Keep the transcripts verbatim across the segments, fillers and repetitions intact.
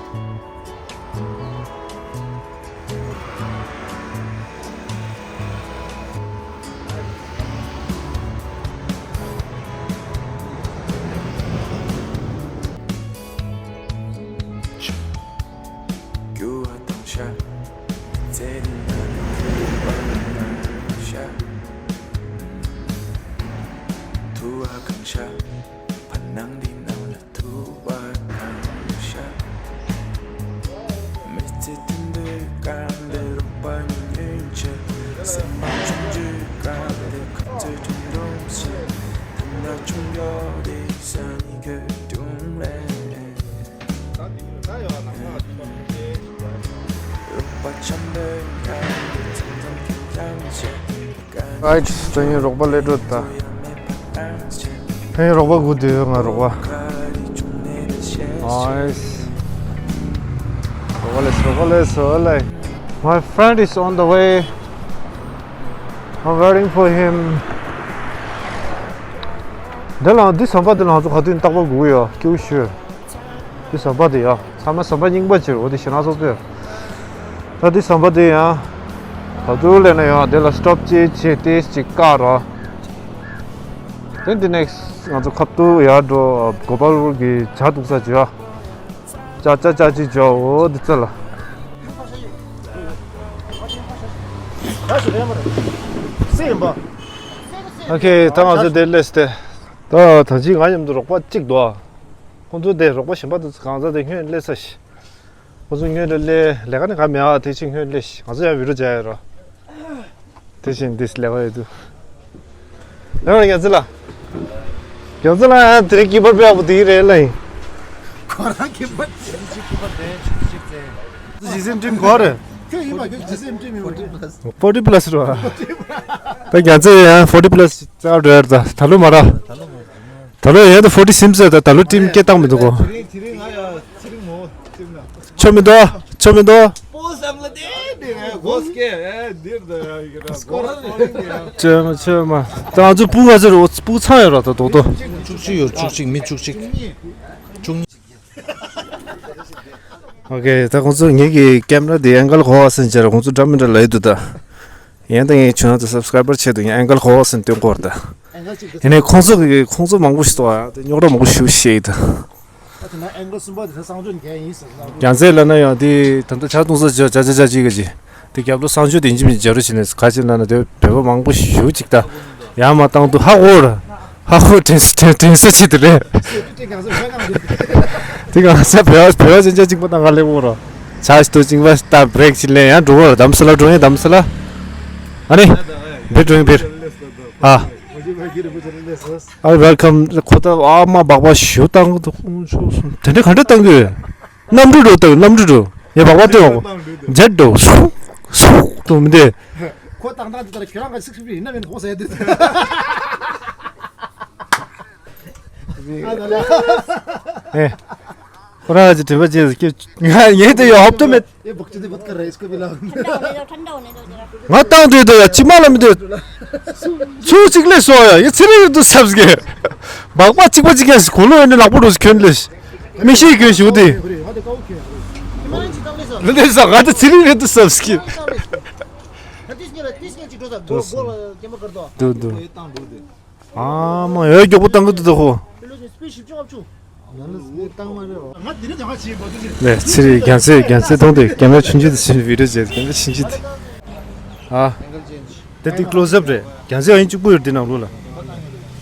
Right, ད་ཡིན་རོགས་པ་སླེབས་འགྲོ་ད། ད་ཡིན་རོགས་པ་སྒུག་བསྡད་ཡོད་ང་རོགས་པ། Nice. རོགས་པ་སླེབས་རོགས་པ་སླེབས་སོ་ལེ། My friend is on the way. I'm waiting for him. འདི་ལ་འདི་ཟམ་པ་འདི་ལ་ང་ཚོ་ག་དུས་རྟག་པར་སྒུག་ཡོད་སྐྱིད་པོ་ཞུ། འདི་ཟམ་པ་འདི་ཡ། ཚང་མ་ཟམ་པ་རྙིང་པ་ཅིག་རེད་འོ་འདི་ཞེ་ན་སོགས་པས། ད་འདི་ཟམ་པ་འདི་ཡ། ག་དུས་སླེབས་ན་ཡང་འདི་ལ་སི་ཊོབ་ཅིག་བྱས་ཏེ་ཅིག་བཀག་རོགས། དེ་འདི་ནེག་སི་ང་ཚོ་ཁ་ཐུག་ཡར་འགྲོ་གོ་པལ་པུར་གྱི་ཇ་འཐུང་ས་ཅིག་ཡ། ཅ་ཅ་ཅ་ཅི་ཅོ་འོ་འདི་ཚོ་ལ། ཨོ་ཁེ་ད་ང་ཚོ་འདིར་སླེབས་ཏེ། ད་ད་ཅི་ང་མཉམ་དུ་རོགས་པ་གཅིག་འདུག་ཁོང་ཚོ་དེ་རོགས་པ་གཞན་པ་དེ་ཚོ་གང་ཚ་དེ་སྔོན་སླེབས་ས་ཞིག་ཁོང་ཚོ་སྔོན་ལ་སླེབས་ལས་ཀ་ནི་ག་མེད་ཨ་དེ་ཅི་སྔོན་སླེབས་ཤིག་ང་ཚོ་ཡང་བི་ཌིའོ་བྱ་ཡ་རོ། དེ་བཞིན་འདི་ལས་ཀ་ཡོད་དུས། ཡང་རྒྱལ་རྩེ་ལ། རྒྱལ་རྩེ་ལ་ཡང་དེ་རིང་སྐྱིད་པ་དཔེ་ཡག་པོ་དེ་རེད་ལ་ཡིན། ཁོ་རང་སྐྱིད་པ་དེ། ཇི་སེམ་ཊིམ་གོ་རེད། ཁྱོད་ཡིན་པ་ཁྱོད་ཇི་སེམ་ཊིམ་ཡིན་པ་རེད། ཕོར་ཊི་པ་ལ་སི་རེད་བ། ད་རྒྱལ་རྩེ་ཡང་ཕོར་ཊི་པ་ལ་སི་རྩ་འགྲོ་ཡ་རེད་ད་ད་ལོ་མ་ར། ད་ལོ་ཡང་ད་ཕོར་ཊི་སིམ་ཟེར་ད་ད་ལོ་ཊིམ་སྐད་བཏང་མི་འདུག་གོ། ཆོ་མི་འདུག་ཆོ་མི་འདུག་བོ་སམ་ལ་དེ་དེ་གོ་སྐད་ཨེ་འདིར་ད་ཡ་གི་ར་གོ་ར་ཆོ་མ་ཆོ་མ་ད་ང་ཚོ་སྤུ་ག་ཚོད་རེད་སྤུ་ཚང་ཡོད་ར་ད་དོག་དོ། བཅུ་གཅིག་ཡོད་བཅུ་གཅིག་མི་བཅུ་གཅིག་བཅུ་གཉིས། ཨོ་ཁེ་ད་ཁོང་ཚོ་ངེད་ཀྱི་ཀེམ་ར་དེ་ཨེང་གལ་གོ་བ་སེན་ཅར་ཁོང་ཚོ་འདྲ་མི་འདྲ་ལ་ཡོད་འདུག་ད། ཡང་ད་ངས་ཁྱོད་རང་ཚོ་སབ་སི་ཀ་རའི་བར་ཆེད་དུ་ཡང་ཨེང་གལ་གོ་བ་སེན་སྟོན་གོ་ར་ད། ཡིན་ནའི་ཁོང་ཚོ་གི་ཁོང་ཚོ་མང་པོ་ཞིག་འདུག་ཨ་དེ་རྙོག་དྲ་མང་པོ་ཞིག་བཤད་ཡོད་ད། ད་དེ་ན་ཨེང་གལ་གསུམ་པ་དེ་ད་གསང་སྤྱོད་འགན་ཡིན་ཟེར་གསང་སྤྱོད། རྒྱལ་རྩེ་ལ་ན་ཡང་དེ་ད་ལྟ་ཇ་འཐུང་ས་ཇ་ཇ་ཇ་ཇ་ཅིག་ག་ཅིག་དེ་རྒྱབ་ལོ་གསང་སྤྱོད་དེ་ཡིན་གཅིག་མིན་གཅིག་ཇ་རུ་བྱེད་ནས་ག་ཅིག་ན་ན་དེ་བོད་པ་མང་པོ་ཞིག་ཅིག་ད་ཡང་མ་བཏང་འདུག་ཧ་གོ་ར་ཧ་གོ་དྲན་དྲན་དྲན་གསོ་བྱེད་དེ་རེད། དེ་གང་ས་བོད་བོད་པ་ཅན་ཅན་གཅིག་པ་དང་ག་ལེ་བོ་ར་ཇ་ཞིག་ཏུ་གཅིག་པ་ད་བྷི་རེག་ཅིག་ལེན་ཡང་འགྲོ་བོ་ར་དམ་སུ་ལ་འགྲོ་ཡང་དམ་སུ་ལ་ཨ་ནི་བིར་འགྲོ་ཡང་བིར་ཨ། ཨ་ཝེལ་ཀམ། ཁོ་ད་ཨ་མ་སྦག་སྦག་ཞུ་བཏང་གི་འདུག་དེ་འདྲ་ག་འདྲ་བཏང་གི་ཡོད། གནམ་གྲུ་འགྲོ་བཏང་གནམ་གྲུ་འགྲོ་ཡ་སྦག་སྦག་སྟོན་འོ་ཇེཊ་འགྲོ་སུག་སུག་འགྲོ་མི་འདེ། ཁོ་བཏང་བཏང་དེ་ལྟར་ཁྱོད་རང་ག་སིག་སིག་ཡིན་ན་མིན་ཧོ་ཟེར་དུས། ཨེ། ཁོ་རང་གི་དྲན་པ་ཅན་སྐྱེ་ང་ངས་དེ་ཡོད་ཧོབ་ཏུ་མེད། ये बकचोदी मत कर रहा है, इसको भी लाओ। ठंडा होने दो, ठंडा होने दो जरा। ང་བཏང་དུས་དུ་ཡ་ཕྱི་མ་ལ་མི་འདོད། ཚུར་གཅིག་ལས་སོ་ཡ་ཡ་ཚེ་རིང་རེད་འདུག་བསམ་གི། སྦག་སྦག་གཅིག་པ་གཅིག་ཡ་གོ་ལོ་ཡ་ནི་ལག་པ་རོ་ཁྱོན་ལས། མི་ཤེས་གྱོན་ཞུ་དེ། ལ་ལས་ས་ང་ད་ཚེ་རིང་རེད་འདུག་བསམ་གི། འདུག་འདུག་ཨ་མ་ཡོད་མགྱོགས་པོ་བཏང་གི་འདུག་ད་ཧོ། ལས་ཚེ་རིང་རྒྱལ་སྲས་རྒྱལ་སྲས་མཐོང་དུས་རྒྱལ་མའི་ཆུང་ཆུང་དུ་ཕྱིན་བི་ཌིའོ་བྱས་རྒྱལ་མའི་ཆུང་ཆུང་དུ། ཨ། དེ་དེ་ཀློ་སབ་རེད། རྒྱལ་སྲས་ཨ་ཡིན་གཅིག་པུ་ཡོད་དེ་ནང་ལོགས་ལ།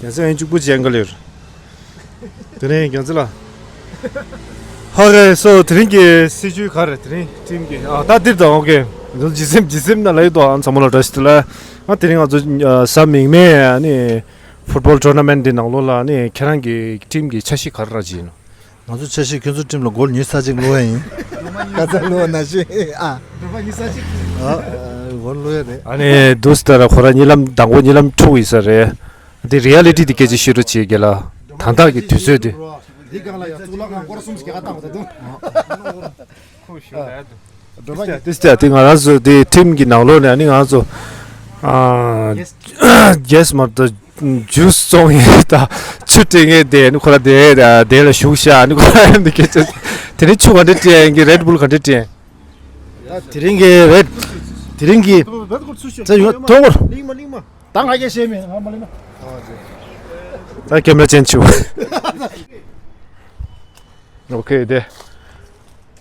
རྒྱལ་སྲས་ཨ་ཡིན་གཅིག་པུ་ཅིག་ཨེང་གལ་ཡོད་རེད། དེ་རིང་རྒྱལ་སྲས་ལ། ཧ་གེ་སོ་དེ་རིང་གི་སྲིད་ཇུས་ག་རེད་དེ་རིང་ཊིམ་གི་ཨ་ད་འདིར་དང་ཨོ་ཀེ། ཇི་སེམས་ཇི་སེམས་ན་ལ་ཡོད་དོ་ཨ་ཚང་མ་ལ་བཀྲ་ཤིས་བདེ་ལེགས། ང་དེ་རིང་ང་ཚོ་གཟའ་མིག་དམར་ཨ་ནི། ཕུཊ་བོལ་ཊོར་ན་མེན་ཊི་འདི་ནང་ལོགས་ལ་ནི་ཁྱེད་རང་གི་ཊིམ་གྱི་འཆར་གཞི་ག་རེ་རག་ཅིག་ཡིན་ནོ། ང་ཚོ་འཆར་གཞི་ཁྱོད་ཚོ་ཊིམ་ལ་གོལ་ཉི་ཤུ་རྩ་གཅིག་བླུགས་ཡ་ཡིན། ཁ་ཚ་བླུགས་ན་ཤེས་ཨ། ཨ་གོལ་བླུགས་ཡ་རེད། ཨ་ནི་དུས་ལྟར་ཁོ་རང་གཉིད་ལམ་དང་པོ་གཉིད་ལམ་འཁྲུག་ཡིན་ས་རེད། འདི་རི་ཡ་ལི་ཊི་འདི་སྐད་ཆ་ཤོད་རོགས་བྱེད་རྒན་ལགས། ད་ལྟ་གི་དུས་ཚོད་འདི། འདི་སྒང་ལ་ཡ་གཙུག་ལག་ཁང་སྐོར་གསུམ་ཞིག་ག་བཏང་བ་ད་དུང་། ཁོ་ཞུ་ལ་ཡ་དུ། ཏིས་ཏ་ཏིས་ཏ་ཏིས་ང་རང་ཚོ་དེ་ཊིམ་གྱི་ནང་ལོགས་ནས་ཨ་ནི་ང་རང་ཚོ་ཨ་རྒྱལ་སྲས་མ་གཏོགས་ ཇུས་བཙོང་ཡས་དང་ཆུ་སྤྲད་མཁན་དེ་ནི་ཁོ་ར་དེ་དེ་ལ་ཞུགས་ཤག་ནི་ཁོ་ར་ཡང་འདི་སྐད་ཆ། དེ་ནི་ཆུ་ག་འདྲ་སྤྲད་ཡིན་གི་རེད་བུལ་ག་འདྲ་སྤྲད་ཡིན། ད་དེ་རིང་གི་རེད། དེ་རིང་གི་ད་ཡོད་ཐོག་མར་ད་ང་སྐད་བཤད་མེད་ང་མ་ལེན་ན། ད་ཀེམ་ར་ཅན་ཆུ། ཨོ་ཁེ་དེ།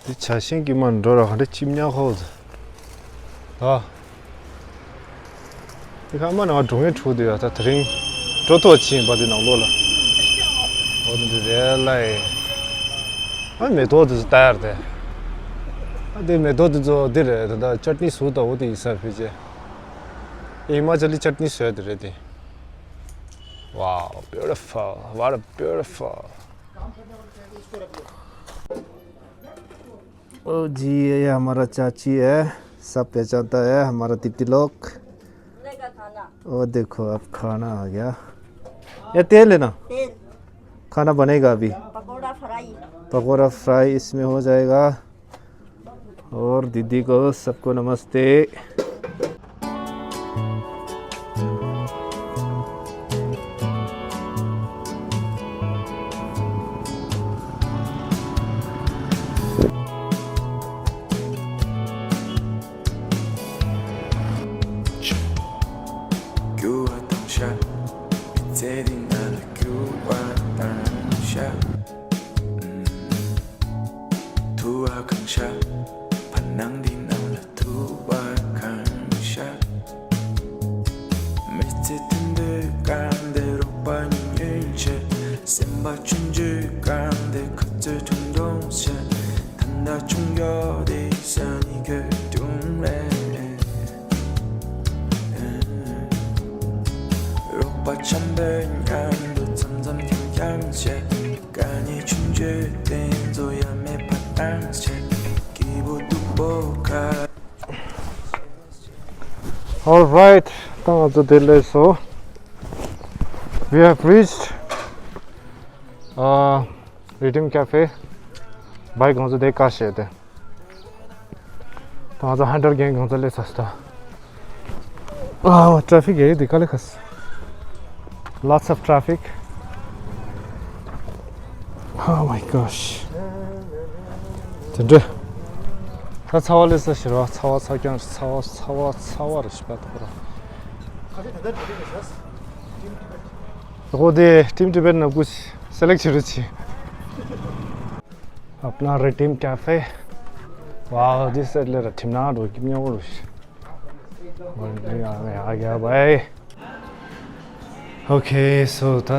འདི་བྱ་ཤིང་གི་མ་འགྲོ་ར་ག་འདྲ་ཅིམ་ཉག་ཧོ་ཟེར། ད། འདི་ཁ་མ་ནང་འགྲོ་ངེས་འཁྲུག་འདུག་ཡ། ད་དེ་རིང་སྤྲོ་ཐོག་ཕྱིན་པ་འདི་ནང་ལོགས་ལ། འོ་འདི་རེད་ལ་ཡེ། ཨ་མེ་ཏོག་འདི་ཚོ་ལྟ་ཡར་དེ། ཨ་འདི་མེ་ཏོག་འདི་ཚོ་འདི་རེད། ད་ད་ཅཊ་ནི་བཟོ་ད། འོ་དེ་ཡིན་ས་ཕལ་ཆེར། ཧི་མ་ཅལ་ལི་ཅཊ་ནི་བཟོས་དེ་རེད་དེ། Wow, beautiful. What a beautiful. ओ जी, ये हमारा चाची है, सब पहचानता है हमारा दीदी लोग। वो देखो, अब खाना आ गया। ये तेल है ना? तेल। खाना बनेगा अभी। पकौड़ा फ्राई। पकौड़ा फ्राई इसमें हो जाएगा। और दीदी को सबको नमस्ते। ཐུ་བ་གང་ཤར། བར་སྣང་འདི་ནང་ལ་ཐུ་བ་གང་ཤར། མི་ཚེ་དུད་འགྲོའི་སྐར་འདི་རོགས་པ་གཉིས་ཉུལ་ཆེད། སེམས་པ་ཆུང་ཆུང་སྐར་འདི་ཁ་རྩོད་ཁྲུང་ཁྲུང་བྱེད། ད་ལྟ་ཆུང་ཡོད་དེ་ས་ནི་ཁོས་དྲུང་རེད། རོགས་པ་འཆམ་པོའི་མཉམ་དུ་འཆམ་འཆམ་འཁྱམ་འཁྱམ་བྱེད། དཀའ་ངལ་ཆུང་ཆུང་དེ་ཚོ་ཡ་མེད་པ་བཏང་བྱེད། སྐྱིད་པོ་སྡུག་པོ་ཁ། All right, ད་ང་ཚོ་དེ་སླེབས་སོང་། We have reached, uh, Redeem Cafe. བའི་ང་ཚོ་དེ་ཀ་བཤད་དེ། ད་ང་ཚོ་ཧན་ཏར་གེང་གང་ཚོ་སླེབས་ཚར་སོང་། ཨ་ཊ་ཕིག་ཡེ་འདི་ག་ལེ་ཁ་སོང་། Lots of traffic. Oh my gosh. དེ་འདྲ། ད་ཚ་བ་སླེབས་ས་ཞིག་རེད་བ། ཚ་བ་ཚ་རྐྱང་རེད། ཚ་བ་ཚ་བ་ཚ་བ་རེད་ཤི་པ་ད་ཁོ་ར། ཁ་ཤས་ད་ལྟ་འགྲོ་གི་རེད་ཤག་ཨོ་དེ་Team Tibet ནང་ཁུལ་སེ་ལེག་བྱེད་རོགས་གྱིས། अपना रिडीम कैफे। वाह, दिस साइड ले रहा ठिमना रो कितने और। ཡ་ཡ་བའི། Okay, so ད་ད་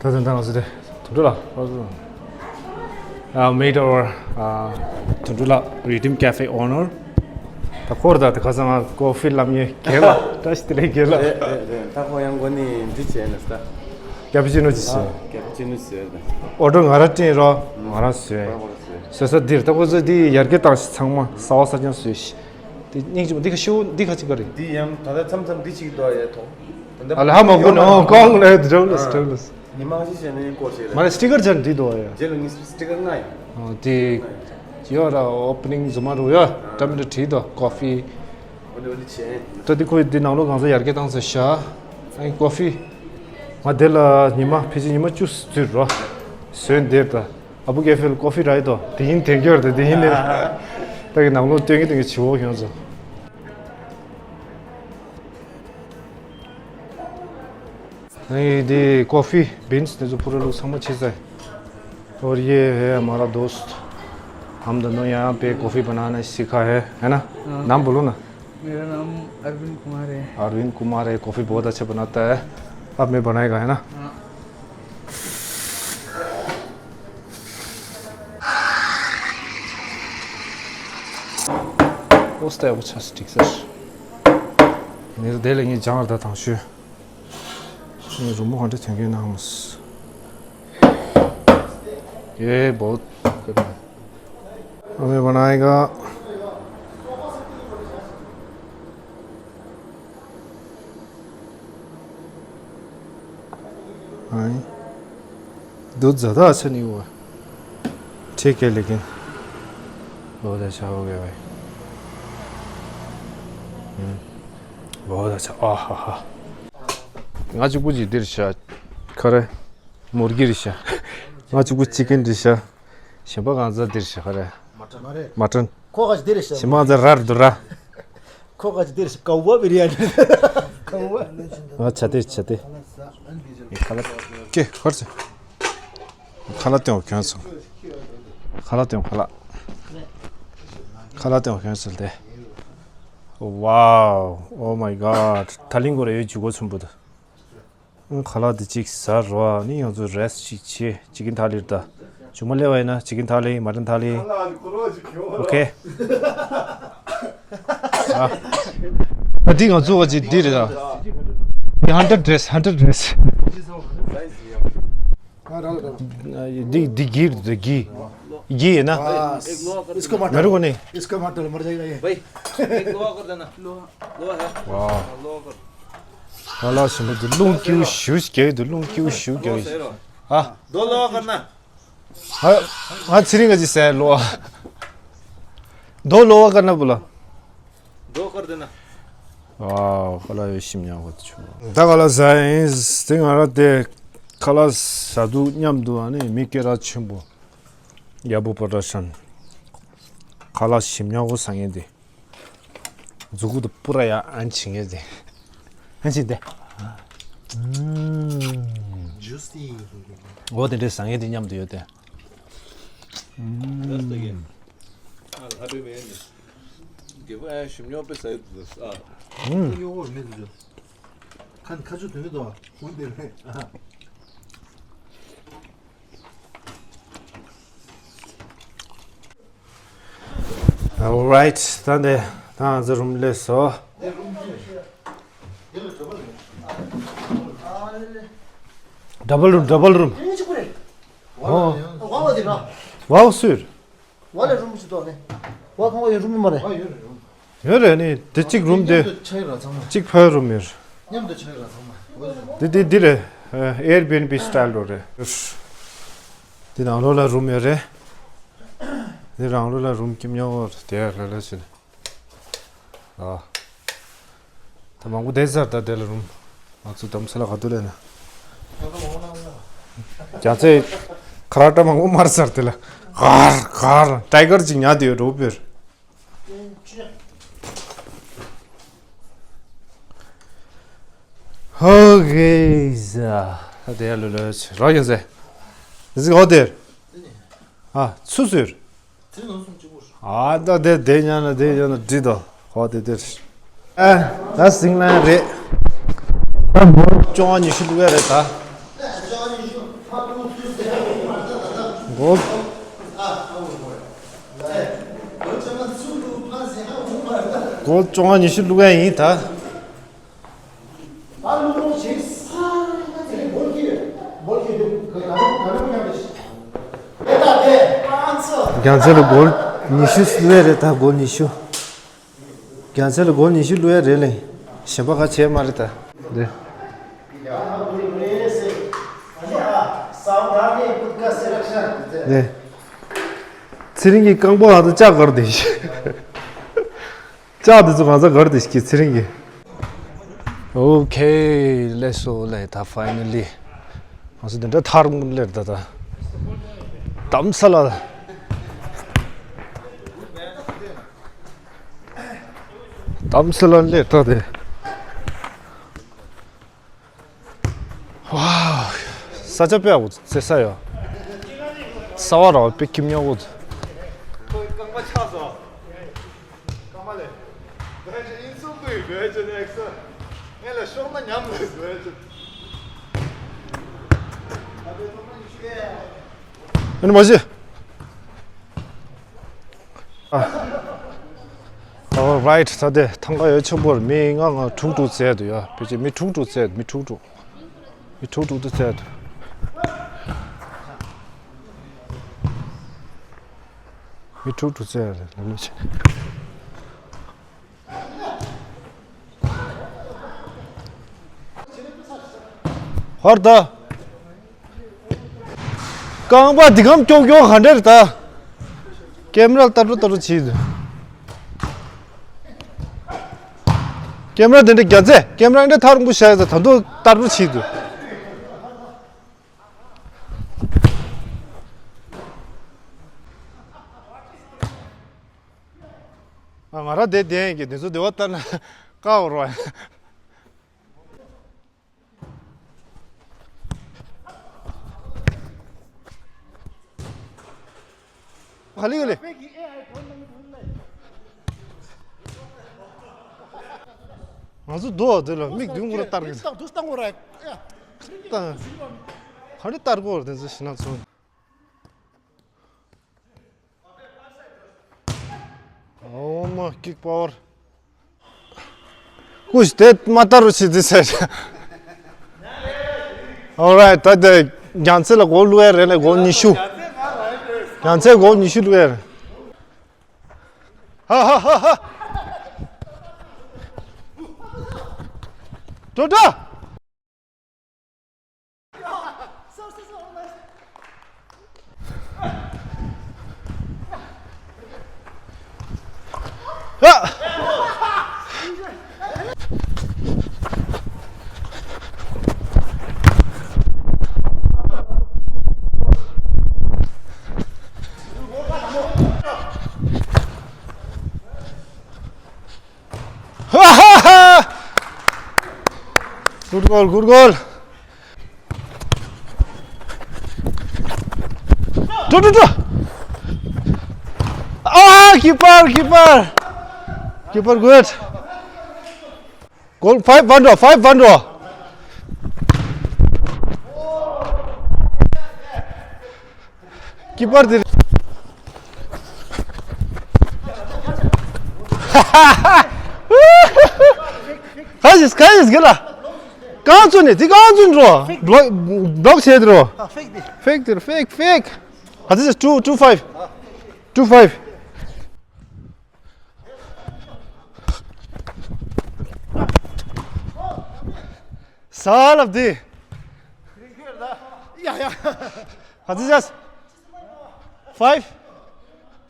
ད་ང་ཚོ་དེ་དུད་འགྲོ་ལ། Uh, meet our, uh, དུད་འགྲོ་ལ་Redeem Cafe owner། ད་ཁོར་ད་ད་ཁ་སང་ང་ཀོ་ཧྥི་ལམ་ཡེ་གེ་ལ་བཀྲ་ཤིས་བདེ་ལེགས་གེ་ལ། རེད་རེད་རེད། ད་ཁོ་ཡང་གོ་ནི་འདི་བྱས་ནས་ད། ཀེ་པུ་ཅི་ནོ་ཅི་ཟེར། ཀེ་པུ་ཅི་ནོ་ཟེར་ད། ཨོ་ཌར་ང་ར་སྤྲད་རོགས། ང་ར་བཟོས། བཟོས་ས་འདིར་ད་ཁོ་ཚོ་འདི་ཡར་རྒྱས་བཏང་ཞིག་ཚང་མ་གསར་པ་གསར་རྐྱང་བཟོས་ཤིག་འདི་སྙིང་རྗེ་མོ། འདི་ཁ་ཤོ་འདི་ཁ་ཅིག་ག་རེད། འདི་ཡང་ད་ལྟ་མཚམས་མཚམས་འདི་ཅིག་འདུག་ཡ་ཐོག་ཨ་ལ་ཧ་མ་གོ་ནོ་གོང་ལ་དྲོ་ལ་དྲོ་ལ། ཉི་མ་ཞིག་བྱས་ནས་སྐོར་ཞིག་རེད། མ་རེད། སི་ཊི་ཀར་སྦྱར་འདི་འདུག་ཡ། རྗེས་ལ་ངས་སི་ཊི་ཀར་ལྔ་ཡིན། ཨོ་དེ་ཡོད་ར། ཨོ་པ་ནིང་རྫུན་མ་རུ་ཡ་འདྲ་མི་འདྲ་བྲིས་འདུག་ཀོ་ཧྥི། འོ་འདི་འོ་འདི་བྱས། ད་འདི་ཁོས་འདི་ནང་ལོགས་གང་ས་ཡར་རྒྱས་བཏང་ས་ཤ། ཨ་ནི་ཀོ་ཧྥི། ང་དེ་ལ་ཉི་མ་ཕལ་ཆེར་ཉི་མ་བཅུ་ཙམ་རོ། བཟོས་འདེབས་ད། ཨ་བུ་ཀེ་ཧྥེ་ལ་ཀོ་ཧྥི་ར་ཡི་དོ། དེ་ཡིན་དེ་འགྱུར་དེ་དེ་ཡིན་ནི། ད་གི་ནང་ལོགས་སྟོན་གི་སྟོན་གི་བྱི་བོ་ཁྱོད་ཚོ། नहीं, ये कॉफ़ी बीन्स ने जो पूरा लोग समझ चीज़ है। और ये है हमारा दोस्त। हम दोनों यहाँ पे कॉफ़ी बनाना सीखा है, है ना? हाँ। नाम बोलो ना। मेरा नाम अरविंद कुमार है। अरविंद कुमार है, कॉफ़ी बहुत अच्छा बनाता है। अब मैं बनाएगा, है ना? हाँ। ཨོ་སྟེ་ཨོ་ཆ་སི་ཊིག་སར། ངས་དེ་ལས་ངས་སྦྱང་བར་ད་དང་ཤོས། ངས་རུ་མོ་ག་འདྲ་ཐོན་གྱི་ན་མོ་སི། ये बहुत करना है। अभी बनाएगा। हाँ। दूध ज़्यादा अच्छा नहीं हुआ। ठीक है, लेकिन बहुत अच्छा हो गया भाई। हम्म, बहुत अच्छा। आहा हा। ང་གཅིག་པུ་ཅིག་འདིར་བཞག་ཁ་རེ། མུར་གི་རེད་ཤག་ང་གཅིག་པུ་ཅི་ཀན་འདིར་བཞག་གཞན་པ་གང་ཚ་འདིར་བཞག་ཁ་རེ། མ་ཏྲན། མ་ཏྲན། ཁོ་ག་ཅིག་འདིར་བཞག་གཞན་པ་གང་ཚ་རར་འདུ་ར། ཁོ་ག་ཅིག་འདིར་བཞག་ཀ་ཝ་བི་རི་ཡ་ནི། ཀ་ཝ། ང་ཆ་ཏེ་ཆ་ཏེ། ཁ་ལ་ཀེ་ཧོར་ཚེ། ཁ་ལག་སྟེང་བ་གྱོན་སོང་། ཁ་ལག་སྟེང་བ་ཁ་ལག་ཁ་ལག་སྟེང་བ་གྱོན་སོང་སྟེ། Wow, oh my god. ད་ལིང་གོ་རེ་ཡོད་ཇུ་གོ་ཚུམ་བུ་ད། ཁ་ལག་འདི་གཅིག་ཟ་རོ་ནི་ཡང་ཚོ་རེས་ཅིག་བྱེད་ཅིག་གིན་ཐ་ལིར་ད། ཇུ་མ་ལེ་བ་ཡིན་ན་ཅིག་གིན་ཐ་ལི་མ་ཏན་ཐ་ལི། ཨོ་ཁེ། ཨ། འདི་ང་ཚོ་བ་ཅིག་འདི་རེད་ད། འདི་ཧན་ཏྲ་ཌི་རེས་ཧན་ཏྲ་ཌི་རེས། འདི་འདི་གི་འདི་གི་ཡིན་ན། इसको मत མེ་རུ་གོ་ནི། इसको मत डालो, मर जाएगा ये। भाई, एक लोहा कर देना। लोहा। लोहा है। वाह। लोहा कर। ཁ་ལག་ཞིམ་པོ་འདུག་རླུང་སྐྱིད་པོ་ཞེ་པོ་རྒྱག་གི་འདུག་རླུང་སྐྱིད་པོ་ཞེ་པོ་རྒྱག་གི་འདུག་ཨ། दो लोहा करना। ཨ། ཨ་ཚེ་རིང་ག་ཅིག་ཟེར་ལོ། दो लोहा करना बोला। दो कर देना। ཨ། ཁ་ལག་ཡོད་ཞིམ་ཉམས་པོ་ཆུ། ད་ཁ་ལག་ཟ་ཡིན་དེ་ང་ར་དེ་ཁ་ལག་ཟ་དུས་མཉམ་དུ་ཨ་ནི་མི་སྐད་གྲགས་ཆེན་པོ་ཡ་བུ་པོ་རོ་ཌག་ཤན་ཁ་ལག་ཞིམ་ཉམས་པོ་ཟ་ངེས་དེ། མཛུ་གུ་དུ་པུ་ར་ཡ་ཨན་ཆི་ངེས་དེ། ཨན་ཆི་དེ། Juicy. འོ་དེ་འདྲའི་ཟ་ངེས་དེ་མཉམ་དུ་ཡོད་དེ། Just again. I'll have him in. Give a shim your best. ཨ། ཡོ་མེད་དུ། ཁ་ཁ་ཆུ་དུ་མེད་དོ། ཧུན་དེ་རེད། Alright, ད་འདི་ད་ང་ཚོ་རུམ་སླེབས་སོང་། Double room, double room. ཨོ། ཝའོ་སུར། ཝ་ལས་རུམ་ཞིག་ཏོ་ནི། ཝ་ཁང་བ་ཡོད་རུམ་མ་རེད། ཡོད་རེད་ནི་དེ་གཅིག་རུམ་དེ། མཉམ་དུ་ཆགས་ཡོད་ར་ཚང་མ། གཅིག་ཕ་རུམ་ཡོད། མཉམ་དུ་ཆགས་ཡོད་ར་ཚང་མ། འདི་འདི་འདི་རེད། Airbnb style རོ་རེད། འདི་ནང་ལོགས་ལ་རུམ་ཡོད་རེད། འདི་རང་ལོགས་ལ་རུམ་ཀྱི་མཉམ་འོར་དེ་ལ་ལ་ཞིག་ཨ། ད་མང་པོ་བསྡད་ཚར། ད་དེ་ལ་རུམ། ང་ཚོ་དམ་ས་ལ་ག་དུས་ལས་ན། རྒྱ་ཚའི་ཁ་ར་ཏ་མང་པོ་མར་ཚར་དེ་ལ། གར་གར་ཊའི་གར་ཅིག་ཉལ་དེ་ཡོད་འགྲོ་བོད། ཧོ་གེ་ཟ། ད་དེ་ལ་ལོས་རོ་ཡིན་ཟེ། ཟིག་ཧོ་དེར། ཨ་ཚུ་ཟེར། ཨ་ད་དེ་དེ་ཉན་ན་དེ་ཉན་ན་འགྲིག་དོ། ཧོ་དེ་དེར། ཨ་ད་སིང་ལན་རེད། ད་སྒོར་བཅོ་ལྔ་ཉི་ཤུ་བླུག་ཡ་རེད་ད། སྒོར། སྒོར་བཅོ་ལྔ་ཉི་ཤུ་བླུག་ཡ་ཡིན་ད། རྒྱ་མཚོ་ལ་སྒོར་ཉི་ཤུ་བླུག་ཡ་རེད་ད། སྒོར་ཉི་ཤུ། རྒྱ་མཚོ་ལ་སྒོར་ཉི་ཤུ་བླུག་ཡ་རེད་ལེ། གཞན་པ་ག་བྱས་མ་རེད་ད། འདི། འདི། ཚེ་རིང་གི་རྐང་པ་ཨ་ད་ལྕགས་གར་དེ། ལྕགས་དེ་ཚོ་གང་ས་གར་དེ་ཞིག་ཚེ་རིང་གི། ཨོ་ཁེ། ལེ་སོ་ལེ་ད་ཕའི་ནལ་ལི། ང་ཚོ་འདི་འདྲ་ཐར་མོ་ལེར་ད་ད། དམ་ས་ལ། དམ་ས་ལ་ལེར་ད་དེ། ཝའོ། ས་ཆ་དཔེ་ཡག་པོ་རྩེ་ས་ཡོད། ས་བ་ར་བ་དཔེ་ཁྱིམ་ཉག་པོ་འདུག་ཁོའི་རྐང་པ་ཆག་སོང་། རྐང་པ་ལས། བེད་ཅོ་ཨིན་སུ་ཀུའི་བེད་ཅོ་ནེག་སི། ངས་ལ་ཤོག་ན་ཉམས་ལས་བེད་ཅོ། ཨ་ནི་མ་གཞི། ཨ། Alright, ད་དེ་ཐང་ག་ཡོད་ཆོག་པོར་མི་ལྔ་ལྔ་དྲུག་དྲུག་བཙལ་འདུག་ཡ། ཕལ་ཆེར་མི་དྲུག་དྲུག་བཙལ་འདུག་མི་དྲུག་དྲུག་མི་དྲུག་དྲུག་ཏུ་བཙལ་འདུག་མི་དྲུག་དྲུག་བཙལ་རེད་ལམ་ལུགས་ཆེ། ཧོར་ད། རྐང་པ་འདི་གམ་ཀྱོག་ཀྱོག་ག་འདྲ་རེད་ད། ཀེམ་ར་ལྟ་རུ་ལྟ་རུ་བྱེད་འདུག་ཀེམ་ར་དེ་འདྲ་རྒྱ་ཚད། ཀེམ་ར་འདྲ་ཐག་རིང་པོ་བཞག་ཡོད་ཙང་ད་དུང་བསྟར་པོ་བྱེད་འདུག་ཨ། ང་རང་དེ་བསྡད་ཀྱི་དེ་ཚོ་བདེ་བ་ལྟར་ན་བཀག་རོགས། ག་ལེ་ག་ལེ། ང་ཚོ་རྡོ་དེ་ལ་མིག་མདུན་སྐོར་ལྟར་གི། ད་དུ་སྟངས་སྐོར་ར། ད་ག་རེ་ལྟར་སྐོར་དེ་ཚོ་ཞིག་ན་ཚོ། ཨོ་མ་ཀིག་པ་ཝར། ཀུཤ་དེ་མ་ལྟ་རུ་ཆི་དེ་ཟེར། Alright། ད་དེ་རྒྱལ་མཚན་ལ་གོ་བླུག་ཡ་རེད་ལ། གོ་ཉི་ཤུ། རྒྱལ་མཚན་གོ་ཉི་ཤུ་བླུག་ཡ་རེད། ཧ་ཧ་ཧ་ཧ། འགྲོ་འགྲོ། Good goal, good goal. འགྲོ་འགྲོ་འགྲོ། ཨ། ཀི་པར། ཀི་པར། ཀི་པར་good། གོལ་ཕའིབ་བར་འགྲོ། ཕའིབ་བར་འགྲོ། ཀི་པར་དེ། ག་ཡིས་ག་ཡིས་ག་ལ། གང་ཚོ་ནས་དེ་གང་ཚོ་འགྲོ། བློག་བློག་བྱས་འགྲོ། ཕེག་དེ། ཕེག་དེ་ཕེག་ཕེག། ག་ཚོད། two two five། two five། ས་ལབ་དེ། ཡ་ཡ། ག་ཚོད་བྱས། five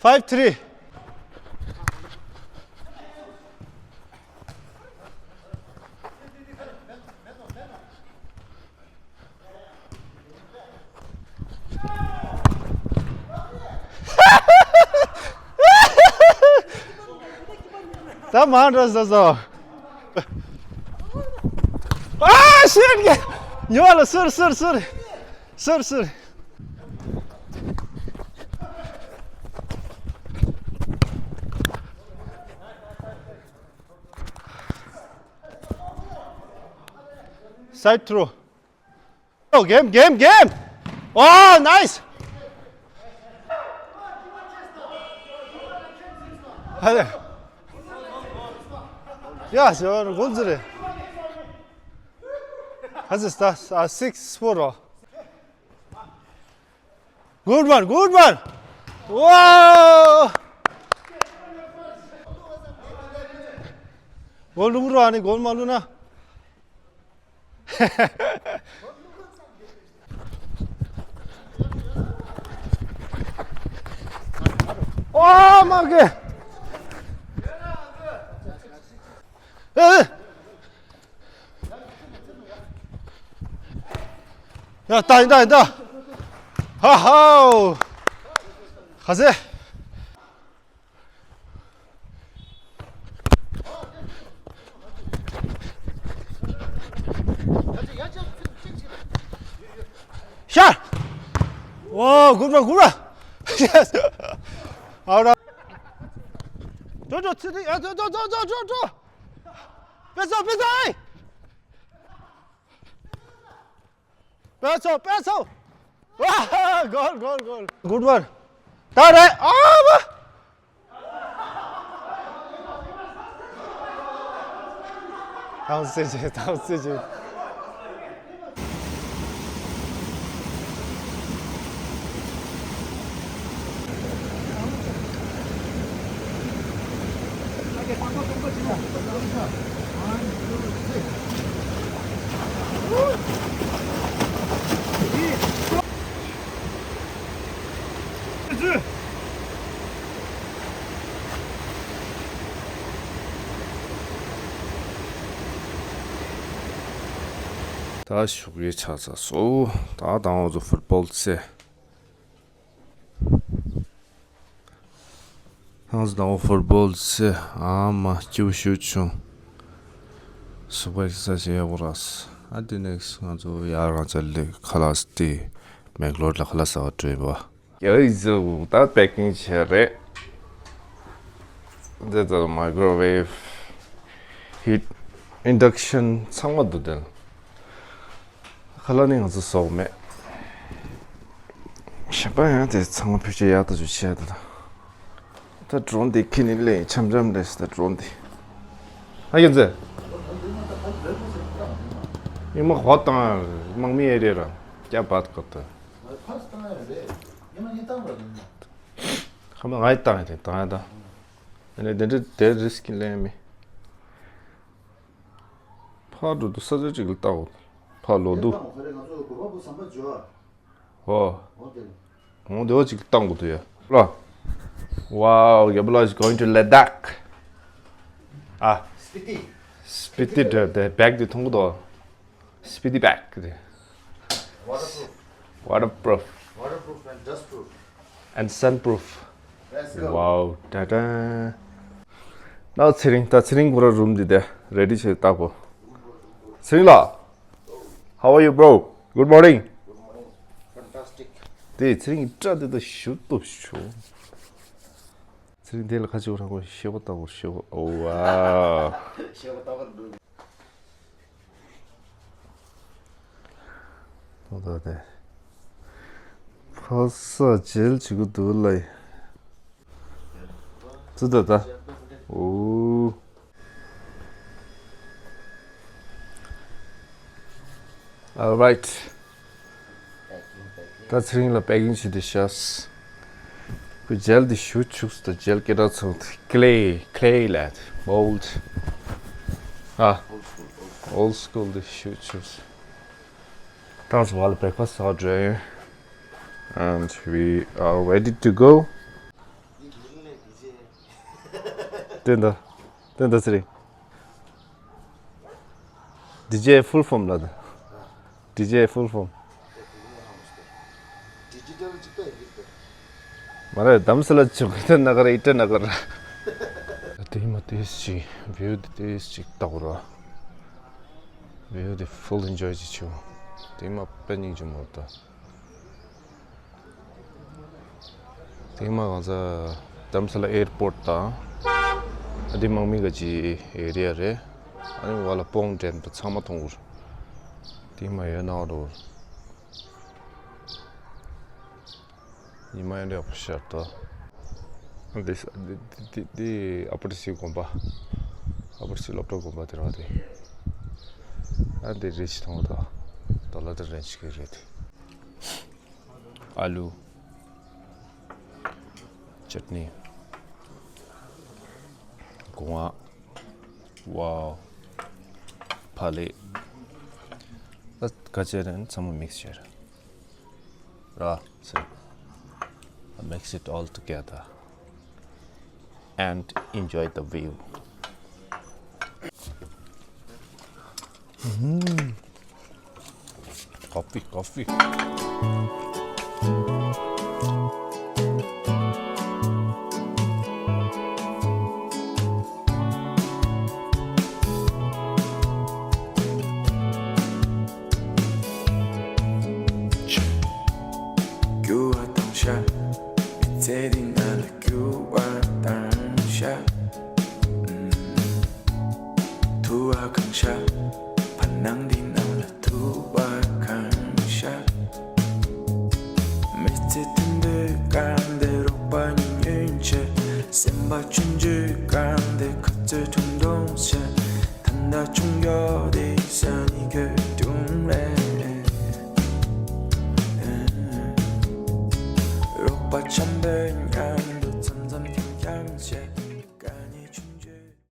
five three། ད་མ་འགྲོ་ཟ་ཟ། ཨ། ཤེད་ཀྱི། ཉོ་ལ་ཟུར་ཟུར་ཟུར། ཟུར་ཟུར། Side throw. Oh, game, game, game. Oh, nice. ཡ་ཞོར་གོལ་ཟེར་རེད། ཧ་ཟེར་ད། ཨ། six four རོ། Good one, good one. Wow. གོལ་བླུག་རོགས། ཨ་ནི་གོལ་མ་བླུག་ན། ཨོ་མ་གེ། ཨེ། ཡ། ད་ཡིན་ད་ཡིན་ད། ཧ་ཧའོ། ག་ཚོད། ཤར། ཨོ། good one, good one. Yes. All right. འགྲོ་འགྲོ། ཚུར་འགྲོ། ཡ། འགྲོ་འགྲོ། པེ་ཚོ། པེ་ཚོ། ཨེ། པེ་ཚོ། པེ་ཚོ། ཝ། གོལ་གོལ་གོལ། Good one. ད་རེད། ཨ་མ། ཐང་སེ་ཆེ། ཐང་སེ་ཆེ། ད་ཞོགས་ཀས་ཆགས་ཚར་སོང་། ད་དང་པོ་ཚོ་ཕུཊ་བོལ་རྩེ། ང་ཚོ་དང་པོ་ཕུཊ་བོལ་རྩེ། ཨ་མ་སྐྱིད་པོ་ཞེ་པོ་བྱུང་། ཟུག་པ་ཞིག་ཟ་བྱས་ཡག་པོ་རག་སོང་། ཨ་དེ་ནས་ང་ཚོ་ཡར་རང་ཅག་ལས་ཁ་ལག་དེ་མེག་ལོར་ལ་ཁ་ལག་ཟ་བར་འགྲོ་ཡིན་པ། ཡ་ཡི་ཟེར་ད་པེ་ཀིང་བྱས་རེད། འདི་ད་མའི་ཀོ་རོ་ཝེབ། ཧིཊ། ཨིན་ཌག་ཤན་ཚང་མ་འདུག་དེ་ལ། ཁ་ལག་ནི་ང་ཚོ་ཟོག་མེད། གཞན་པ་ཡང་དེ་ཚང་མ་ཕལ་ཆེར་ཡག་ཏུ་ཞུ་བྱས་ད། ད་ཌོ་རོན་འདི་ཁྱེར་ནས་སླེབས་འཆམ་འཆམ་རེད་ད་ཌོ་རོན་འདི། ཨ་ཡོན་ཙེ། ཡིན་མ་ཧོ་དང་དམག་མི་ཨེ་རེད་ར། ཀྱ་བད་གོ་ད། ཁ་མ་ང་ཡི་བཏང་ཡ་དེ་བཏང་ཡ་ད། ཨ་ནི་དེ་འདྲ་དེ་རིས་ཀི་ལེན་མི། ཕར་འགྲོ་དུས་ས་ཆ་གཅིག་ལ་བལྟ་དགོས། ཕར་ལོག་དུས། ཧོ། འོང་དེ་བ་གཅིག་བཏང་དགོས་དུས་ཡ། ལ། Wow, Gabula is going to Ladakh. ཨ། སྤི་ཏི། སྤི་ཏི་འདྲ་དེ་བེག་དེ་མཐོང་གི་འདུག་སྤི་ཏི་བེག་དེ། Waterproof. Waterproof. Waterproof and dustproof. And sunproof. Let's go. Wow, ད་ད། ན་ཚེ་རིང་ད་ཚེ་རིང་ཁོ་ར་རུམ་འདི་དེ་རེ་ཌི་བྱས་བཏགས་གོ། ཚེ་རིང་ལགས། How are you, bro? Good morning. Good morning. Fantastic. དེ་ཚེ་རིང་སྐྲ་དེ་ད་ཞུ་སྟོབས་ཤོག་ཚེ་རིང་དེ་ལ་ཁ་ཆེ་བོ་རང་གོ་ཤེས་པ་ལྟ་བུ་ཤེས་པ། ཨོ་ཝའོ། ཤེས་པ་ལྟ་བུ་འདུག་ད་ལྟ་དེ། ཕ་ས་ཇེལ་བྱེད་ཀྱི་འདུག་ལ། ཙི་ད་ད། ཨོ། All right. ད་ཚེ་རིང་ལ་པེ་ཀིང་བྱེད་དེ་ཤག་ཁོས་ཇེལ་དེ་ཞུ་བཅུག་སོང་། ད་ཇེལ་སྐད་གྲགས་ཚང་ད་ཀེ་ལེ་ཀེ་ལེ་ལད་མོལ་ཌི། ཨ། Old school, old school. Old school དེ་ཞུ་བཅུག་སོང་། ད་ང་ཚོ་བ་ལ་བྷེ་རེག་ཕ་སི་ཊི་ཟ་འགྲོ་ཡིན། And we are ready to go. དེ་འདྲ། དེ་འདྲ་ཟེར་རེད། ཌི་ཇེ་ཕུལ་ཕོམ་ལ་ད། ཌི་ཇེ་ཕུལ་ཕོམ། མ་རེད་དམ་སེ་ལ་ཆུ་གི་ད་ན་ག་ར་ཨི་ཏྲ་ན་ག་ར། དེ་མ་དེ་ཞིག་བིའུ་དེ་དེ་ཞིག་ལྟ་བུ་ར། བིའུ་དེ་ཕུལ་ཨེན་ཇོའི་ཅིག་བྱུང་། དེ་མ་དཔེ་སྙིང་རྗེ་མོ་ད། དེ་མ་གང་ས་དྷ་རམ་ས་ལ་ཨེར་པོར་ཊི་དང་། ཨ་དེ་དམག་མི་ག་ཅི་ཨེ་རི་ཡ་རེད། ཨ་ནི་བ་ལ་པོང་འགྲེམས་དང་ཚང་མ་མཐོང་གི་རེད། དེ་མ་ཡོད་ན་འགྲོ། ཉི་མ་ཡང་ཡག་པོ་ཤར་ཏོ། འདི་འདི་འདི་འདི་ཨ་པ་ཏི་སི་དགོན་པ། ཨ་པ་ཏི་སི་སློབ་གྲྭ་དགོན་པ་དེ་རང་དེ། ཨ་འདི་རེ་ཞིག་མཐོང་ད། ད་ལ་དེ་རེ་ཞིག་གི་རེད། ཨ་ལུ། ཅཊ་ནི། སྒོ་ང་། ཝའོ། ཕ་ལེ། ད་ག་ཅེ་རེན་ཚང་མ་མིག་སི་ཅར། ར། ཚེ། Mix it all together and enjoy the view. Mm. Coffee, coffee. རྒྱུ་བ་དང་ཤ། མི་ཚེ་འདི་ན་ལ་རྒྱུ་བ་དང་ཤ། ཐུ་བ་གང་ཤ། བར་སྣང་འདི་ནང་ལ་ཐུ་བ་གང་ཤ། མི་ཚེ་མཐུན་པའི་གང་དེ་རོགས་པ་ཉིད་ཉོན་ཆེ། སེམས་པ་ཆུང་ཆུང་གང་དེ་ཁ་ཚོད་ཐུང་ཐུང་ཆེ། ད་ལྟ་ཆུང་ཡོད་དེ་ས་ནི་གོད་ཐུང་རེད། རོགས་པ་འཆམ་པོའི་ཉ་